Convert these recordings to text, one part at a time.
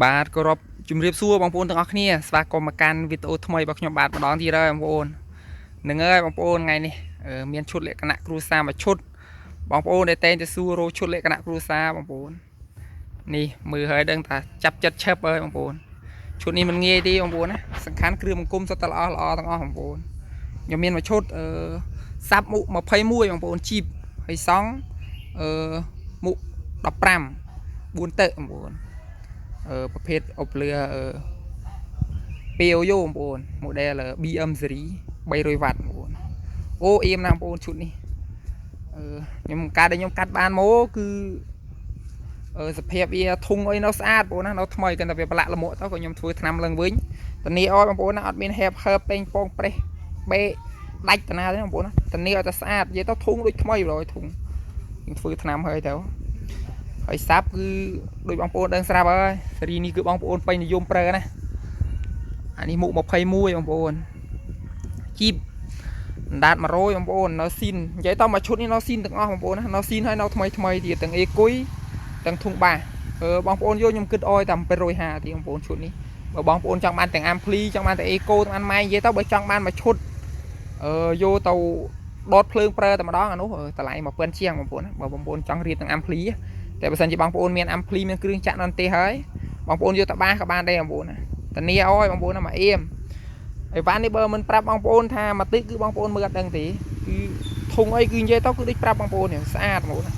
បាទគោរពជំរាបសួរបងប្អូនទាំងអស់គ្នាស្វាគមន៍មកកាន់វីដេអូថ្មីរបស់ខ្ញុំបាទម្ដងទៀតហើយបងប្អូននឹងហើយបងប្អូនថ្ងៃនេះមានឈុតលក្ខណៈគ្រួសារមួយឈុតបងប្អូនដែលតែងតែសួររកឈុតលក្ខណៈគ្រួសារបងប្អូននេះមើលហើយដឹងថាចាប់ចិត្តឆឹបហើយបងប្អូនឈុតនេះមិនងាយទេបងប្អូនណាសំខាន់គ្រឿងបង្គុំសុទ្ធតែល្អល្អទាំងអស់បងប្អូនខ្ញុំមានមួយឈុតសាប់មុខ21បងប្អូនជីបហើយសង់អឺមុខ15 4ទឹកបងប្អូន ប្រភេទអុបលឿPOYO បងប្អូន model BM series 300វ៉ាត់បងប្អូនអូអៀមណាស់បងប្អូនឈុតនេះខ្ញុំកាត់ដែលខ្ញុំកាត់បានមកគឺសភាពវាធុងអីនៅស្អាតបងប្អូនណានៅថ្មីគាត់តែវាប្រឡាក់លមួកទៅក៏ខ្ញុំធ្វើថ្នាំឡើងវិញតានីអោយបងប្អូនណាអត់មានហេបហើបពេងពងប្រេះបេដាច់តាណាទេបងប្អូនណាតានីឲ្យតែស្អាតនិយាយទៅធុងដូចថ្មីបងប្អូនធុងខ្ញុំធ្វើថ្នាំហើយទៅ ហើយសាប់គឺដូចបងប្អូនដឹងស្រាប់ហើយសេរីនេះគឺបងប្អូនពេញនិយមប្រើណាអានេះមុខ21បងប្អូនជីបអណ្ដាត100បងប្អូននៅស៊ីននិយាយតមកឈុតនេះនៅស៊ីនទាំងអស់បងប្អូនណានៅស៊ីនហើយនៅថ្មីថ្មីទៀតទាំងអេគុយទាំងធុងបាសបងប្អូនយកខ្ញុំគិតអោយតែ750ទេបងប្អូនឈុតនេះបើបងប្អូនចង់បានទាំងអាំភ្លីចង់បានទាំងអេកូទាំងអានម៉ែនិយាយទៅបើចង់បានមួយឈុតយកទៅដុតភ្លើងប្រើតែម្ដងអានោះតម្លៃ1000ជាងបងប្អូនណាបើបងប្អូនចង់រៀបទាំងអាំភ្លី តែបើសិនជាបងប្អូនមានអាំភ្លីមានគ្រឿងចាក់នៅទេហើយបងប្អូនយកទៅបាសក៏បានដែរបងប្អូនណាតានីអើយបងប្អូនណាមកអៀមអីវ៉ាន់នេះបើមិនប្រាប់បងប្អូនថាមកទឹកគឺបងប្អូនមើលអត់ដឹងទេគឺធុងអីគឺនិយាយទៅគឺដូចប្រាប់បងប្អូននេះស្អាតបងប្អូនណា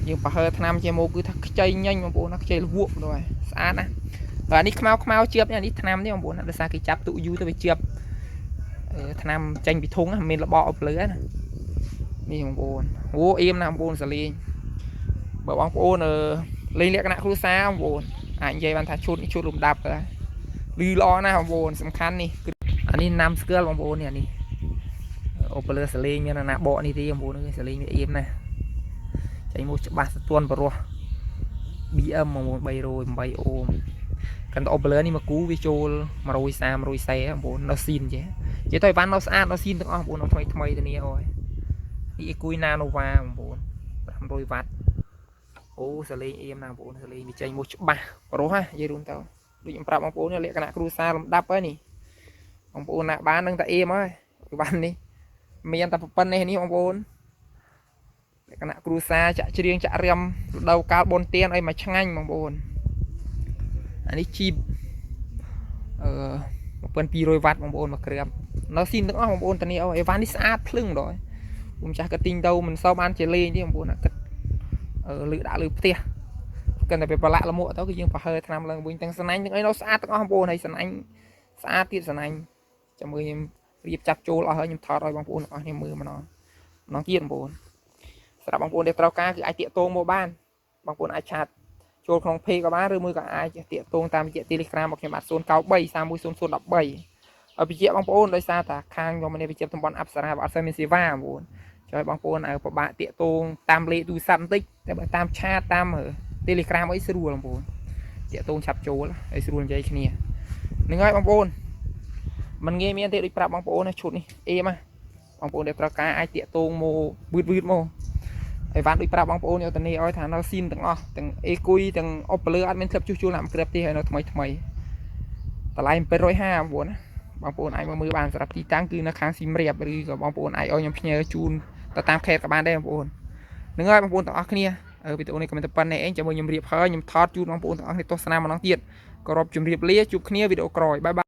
យើងប្រហើថ្នាំជាមកគឺថាខ្ចីញញបងប្អូនណាខ្ចីលវក់បងប្អូនស្អាតណាហើយអានេះខ្មៅខ្មៅជៀបនេះអានេះថ្នាំនេះបងប្អូនណាដោយសារគេចាប់ទុកយូរទៅវាជៀបថ្នាំចេញពីធុងណាមានរបកអុបលឺណានេះបងប្អូនអូអៀមណាបងប្អូនសាលីង បើបងប្អូនលេងលក្ខណៈគ្រួសារបងប្អូនអាចនិយាយបានថាឈុតនេះឈុតលំដាប់ហើយលឺល្អណាស់បងប្អូនសំខាន់នេះគឺអានេះណាំស្គាល់បងប្អូននេះអានេះអូប៉ាលើសលេងមានអាណាបកនេះទេបងប្អូនអើយសលេងវាអៀមណាស់ចេញមកច្បាស់សទួនបរោះ BM បងប្អូន308អូមកាន់តែអូប៉ាលើនេះមកគូវាចូល130 140បងប្អូននៅស៊ីនចេះនិយាយទៅអីវ៉ាន់នៅស្អាតនៅស៊ីនទាំងអស់បងប្អូននៅថ្មីថ្មីទៅនេះអូយនេះអេគុយណាណូវ៉ាបងប្អូន500វ៉ាត់ អូសលេងអៀមណាបងប្អូនសលេងវាចេញមកច្បាស់ប្រុសហ៎និយាយរួមទៅដូចខ្ញុំប្រាប់បងប្អូននេះលក្ខណៈគ្រួសារលំដាប់ហើយនេះបងប្អូនណាបាននឹងតែអៀមហើយបាននេះមានតែប៉ុណ្្នេះនេះបងប្អូនលក្ខណៈគ្រួសារចាក់ច្រៀងចាក់រៀមរដូវកាលបុណ្យទានអីមកឆ្ងាញ់បងប្អូនអានេះជីបអឺ1200វ៉ាត់បងប្អូនមកគ្រាប់នៅស៊ីនទាំងអស់បងប្អូនតានេះអូអេវ៉ាន់នេះស្អាតភ្លឹងដល់ពុំចាស់ក៏ទិញទៅមិនសូវបានជាលេងទេបងប្អូនណាគិត លើដាក់លើផ្ទះកាន់តែវាប្រឡាក់លមួកទៅគឺយើងប្រហើថ្នាំឡើងវិញទាំងស្នាញ់ទាំងអីនៅស្អាតទាំងអស់បងប្អូនហើយស្នាញ់ស្អាតទៀតស្នាញ់ចាំមើលខ្ញុំរៀបចាប់ចូលអស់ហើយខ្ញុំថតឲ្យបងប្អូនទាំងអស់គ្នាមើលម្ដងម្ដងទៀតបងប្អូនសម្រាប់បងប្អូនដែលត្រូវការគឺអាចតាក់ទងមកបានបងប្អូនអាច chat ចូលក្នុង page ក៏បានឬមួយក៏អាចតាក់ទងតាមរយៈ Telegram របស់ខ្ញុំបាទ093 310013ឲ្យបញ្ជាក់បងប្អូនដោយសារតាខាងខ្ញុំនេះបញ្ជាក់តំបន់អប្សរាអត់សូវមានសេវាបងប្អូន ចុះឲ្យបងប្អូនឲ្យពិបាកតាកតងតាមលេខទូរស័ព្ទបន្តិចតែបើតាម chat តាម Telegram អីស្រួលបងប្អូនតាកតងឆាប់ចូលហើយស្រួលនិយាយគ្នានឹងហើយបងប្អូនមិនងាយមានទេដូចប្រាប់បងប្អូនណាឈុតនេះអេមណាបងប្អូនដែលត្រូវការអាចតាកតងមកវឺតវឺតមកហើយវ៉ាន់ដូចប្រាប់បងប្អូនយកតានេះឲ្យថានៅស៊ីនទាំងអស់ទាំងអេគុយទាំងអុបលើអត់មានធ្លាប់ជួសជុលណាក់ក្របទេហើយនៅថ្មីថ្មីតម្លៃ750បងប្អូនណាបងប្អូនអាចមកមើលបានសម្រាប់ទីតាំងគឺនៅខាងសៀមរាបឬក៏បងប្អូនអាចឲ្យខ្ញុំផ្ញើជូន ទៅតាមខេត្តក៏បានដែរបងប្អូននឹងហើយបងប្អូនទាំងអស់គ្នាវីដេអូនេះក៏មានតែប៉ុណ្្នេះឯងចាំមើលខ្ញុំរៀបហើយខ្ញុំថតជូនបងប្អូនទាំងអស់គ្នាទស្សនាម្ដងទៀតគោរពជម្រាបលាជួបគ្នាវីដេអូក្រោយ bye bye.